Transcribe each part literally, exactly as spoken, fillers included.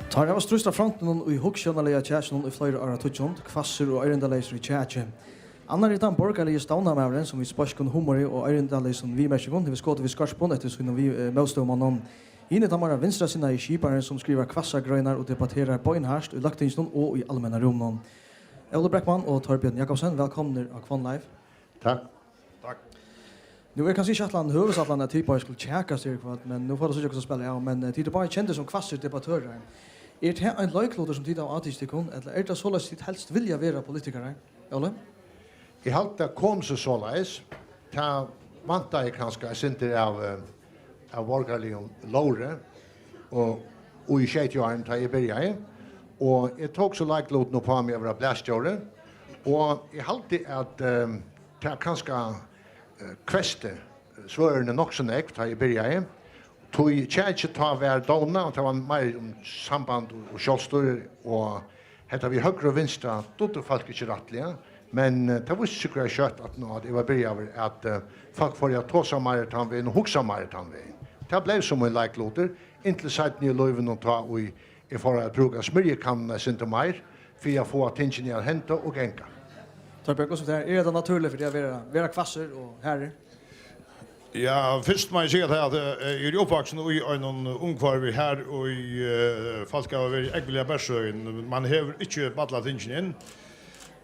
Teir hava stríðst á frontinum í hugsjónaliga kjakinum í fleiri áratíggju, hvassir og ørindaleysir í kjaki. Annar er tann borgarligi stovnarmaðurin, sum við beiskum humori og ørindaleysum viðmerkingum hevur skotið við skørpum eftir sínum við, eh, mótstøðumonnum. Hin er tann meira vinstrasinnaði skiparin, sum skrivar hvassar greinar og debatterar beinhart í løgtinginum og í almenna rúminum. Óli Breckmann og Torbjørn Jacobsen, vælkomnir á Hvonn Live. Takk. Takk. Nú er kanska ikki ætlan, høvuðsætlan, at tit báðir skulu kjakast her í kvøld, men nú fáa tit síggja, hvussu spæl er av, men, eh, tit eru báðir kendir sum hvassir debattørar. Er tað ein leiklutur, sum tit hava átikið tykkum, ella er tað soleiðis, tit helst vilja vera politikarar? Óli? Eg haldi, tað kom seg soleiðis. Tað vantaði kanska eitt sindur av, eh, av borgarligum lóðri, og, og í sjeyogtjúgu árum, tá eg byrjaði, og eg tók so leiklutin upp á meg at vera blaðstjóri, og eg haldi, at, eh, tað kanska, eh, hvesti svørðini nokk so nógv, tá eg byrjaði, tí kjakið tá var dovnað, og tað var meir um samband og, og sjálvstýri, og hetta við høgru og vinstra dugdi fólk ikki rættiliga, men, eh, tað vísti seg skjótt aftaná, at eg var byrjaður, at, eh, fólk fóru at tosa meira tann vegin og hugsa meira tann vegin. Tað bleiv so mín leiklutur, inntil seinni í lívinum, tá ið eg fór at brúka smyrjikannuna eitt sindur meir, fyri at fáa tingini at henda og ganga. Torbjørn, hvussu er tað? Er tað natúrligt fyri teg at vera, vera hvassur og harður? Ja, fyrst má eg siga tað, at, eh, eg eri uppvaksin í einum umhvørvi her, og, eh, fólk hava verið ógvuliga bersøgin. Man hevur ikki ballað tingini inn,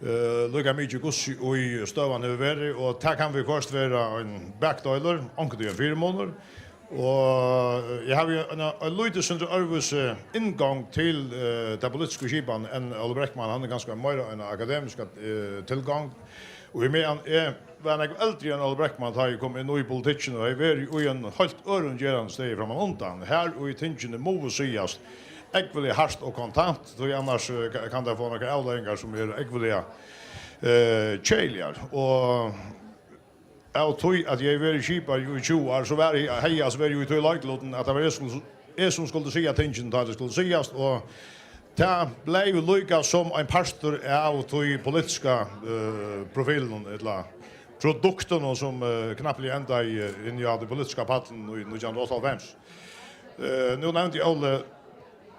eh, líka mikið, hvussu í støðan hevur verið, og tað kann viðhvørt vera ein bakdeilir, onkuntíð ein fyrimunur. Og eg havi ein, ein lítið sindur øðrvísi inngong til, eh, ta politisku skipan enn Óli Breckmann. Hann er kanska meira ein akademisk, eh, tilgang. Og í meðan eg var nógv eldri enn Óli Breckmann, tá eg kom inn í politikkin, og eg var í ein heilt øðrum gerandisdegi frammanundan. Her í tingini mugu sigast ógvuliga hart og kontant, tí annars, eh, ka-, kann tað fáa nakrar avleiðingar, sum eru ógvuliga, eh, keðiligar. Og av tí at eg hevði verið skipari í tjúgu ár, so var eg, hevði eg altso verið í tí leiklutinum, at tað var eg sum, eg sum skuldi siga tingini, tá tey skuldu sigast, og tað bleiv líka sum ein partur av tí politiska, eh, profilinum, ella produktinum, sum, eh, knappliga endaði, eh, inni á tí politiska pallinum í nítjan hundrað og áttaoghálvfems. Eh, nú nevndi Óli,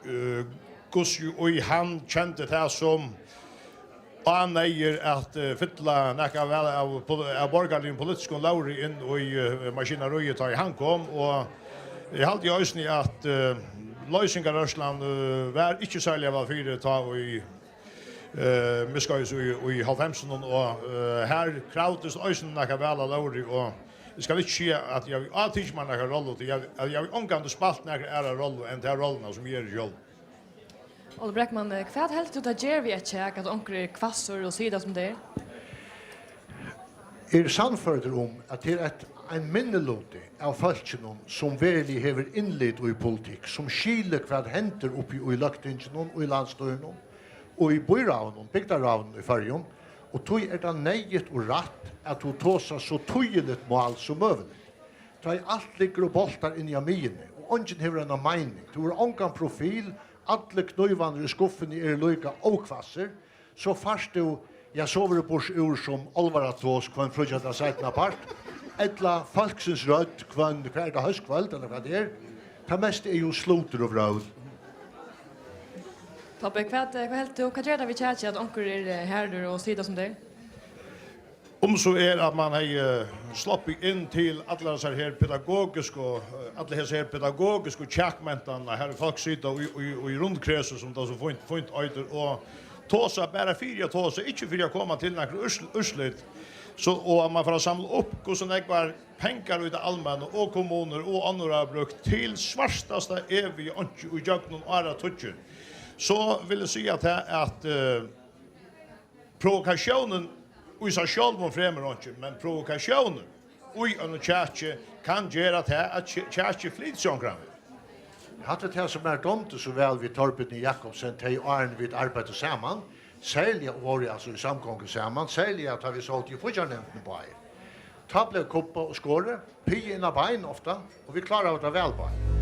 eh, hvussu ið hann kendi tað sum áneyðir at, eh, fylla nakað væl av pol-, av borgarligum politiskum lóðri inn í, eh, maskinaríið, tá ið hann kom, og eg haldi eisini, at, eh, loysingarrørslan, eh, var ikki serliga væl fyri, tá ið, eh, miðskeiðis í, í hálvfemsunum, og, eh, har kravdist eisini nakað væl av lóðri, og eg skal ikki siga, at eg havi átikið mær nakra rollu, tí eg, at eg havi ongantíð spælt nakra aðra rollu enn ta rolluna, sum eg eri sjálv. Óli Breckmann, eh, hvat heldur tú, tað ger við eitt kjak, at onkur er hvassur og sigur tað, sum tað er? Eg eri sannførdur um, at tað er eitt, ein minniluti av fólkinum, sum veruliga hevur innlit í politikk, sum skilir, hvat hendir uppi í løgtinginum, í landsstýrinum og í býráðunum, bygdaráðunum í Føroyum, og tí er tað neyðugt og rætt, at tú tosar so týðiligt mál sum møguligt. Tá ið alt liggur og bóltar inni á miðjuni, og eingin hevur eina meining, tú hevur ongan profil, allir knívarnir í skuffuni eru líka óhvassir, so fært tú, ja, sovorðið burtur úr sum álvaratos hvønn fríggjadag seinnapart, ella fólksins rødd hvønn, hvat er tað, hóskvøld, ella hvat tað er. Tað mesta er jú slutur og vrøvl. Pápi, hvat, eh, hvat heldur tú, hvat ger tað við kjakið, at onkur er, eh, harður og sigur tað, sum tað er? Um so er, at man hevði, eh, sloppið inn til allar hesar her pedagogisku, eh, allar hesar her pedagogisku kjakmentanirnar, har fólk sita í, í, í rundkresi, sum tað so fínt, fínt eitur, og tosa bara fyri at tosa, ikki fyri at koma til nakra úrsl-, úrslit. So, og at man fer at samla upp, hvussu nógvar pengar í tað almenna og kommunur og onnur hava brúkt til svartasta ævig einki í gjøgnum áratíggju, so vil eg siga tað, at, eh, provokatiónin í sær sjálvum fremur einki, men provokatiónin í einum kjaki kann gera tað, at kj-, kjakið flytur seg onkran veg. Hatta er tað, sum mær dámdi so væl við Torbjørni Jacobsen, tey árini vit arbeiddu saman, serliga vóru, altso, í samgongu saman, serliga tá vit sótu í fíggjarnevndini báðir. Tá bleiv kubbað og skorið, pigað inn á bein ofta, og vit kláraðu tað væl báðir.